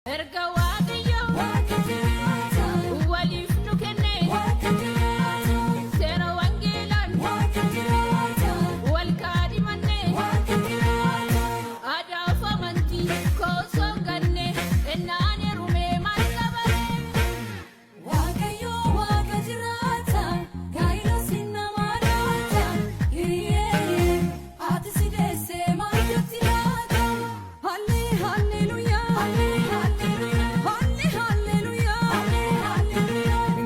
Erga Waaqayyo waliif nu kenne, seera wangeelaan wal kaadhimanne, aadaaf amantii koosoo ganne, ennaan heerumee maal qabare? Waaqayyo Waaqa jiraata, gaa'ela sinnamaa laata, hiriyyee haati si deessee maal jetti laata? Hallee halleluuyaa, hallee halleluuyaa,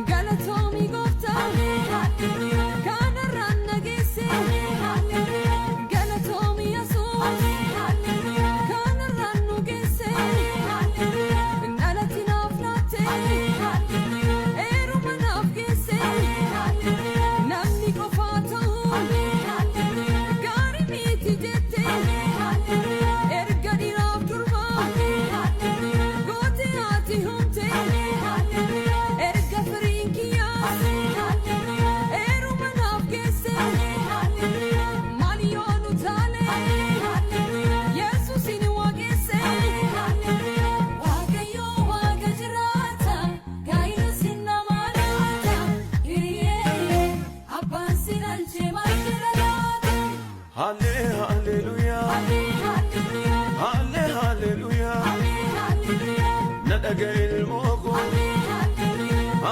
galatoomii gooftaa, kanarraan na geesse, galatoomii Yesuus, kanarraan nu geesse, dhalatti naaf laatte. Eeruma naaf geesse, namni qofaa ta'u gaarii miti jette, erga dhiiraaf durbaa goote ati humte, erga firiin kiyyaas eeruma naaf geesse, maal yoo nu taale Yesuusin waaqesse. Waaqayyo Waaqa jiraata, gaa'ela sinnamaa laata, hiriyyee abbaan si dhalchee maal jedha laata? Halle halleluuyaa, halle halleluuyaa, na dhaga'i ilmoo koo,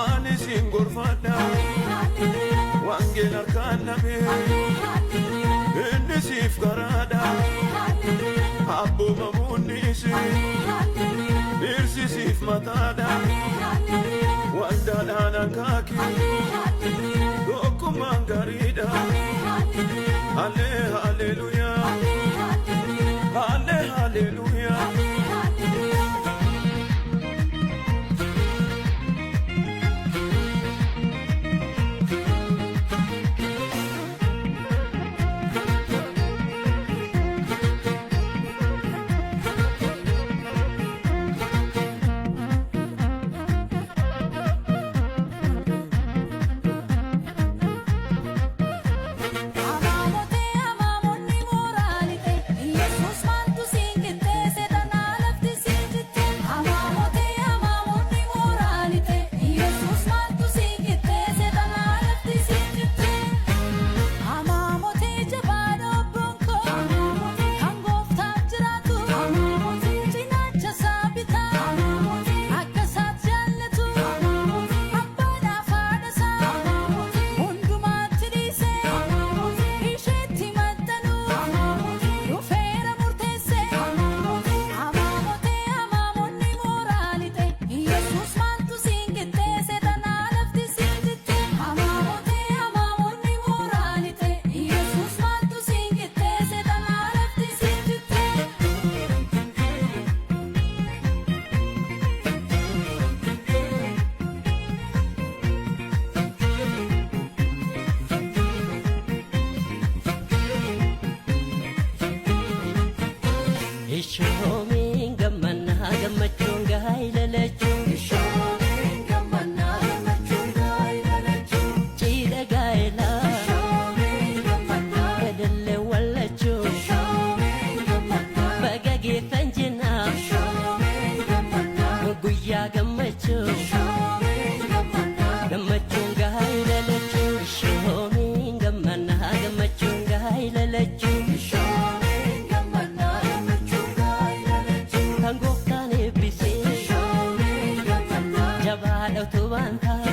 ani siin gorfadha, wangeela harkaan dhabee, inni siif karaadha, abboomamuun dhiisi, dhirsi siif mataadha, waldaadhaan akaaki, tokkummaan gaariidha. Halle halleluuyaa, halle halleluuyaa. Amaamotee amaamonni mooraalite, Yesuus maaltu siin qixxeesse tanaa lafti siin jitte. Amaamotee amaamonni mooraalite, Yesuus maaltu siin qixxeesse tanaa lafti siin jitte. Amaamotee jabaa dhoobboon koo kan gooftaan jiraatu, cinaacha isaa bitaa akka isaatti jaallatu, abbaadhaaf haadha isaa hundumaatti dhiisee isheetti maxxanu dhufeera murteesse. Amaamotee amaamonni mooraalite, Yesuus maaltu siin qixxeesse tanaa lafti siin jitte. Amaamotee amaamonni mooraalite, Yesuus maaltu siin qixxeesse tanaa lafti siin jitte. Ishoomiin gammannaa gammachuun gaa'ela lachuu, cidha gaa'elaa gadallee wallachuu, baga geeffan jennaa guyyaa gammachuu, gammachuun gaa'ela lachuu. Ishoomiin gammannaa gammachuun gaa'ela lachuu, kan gooftaan eebbisee jabaadha utubaan ta'a.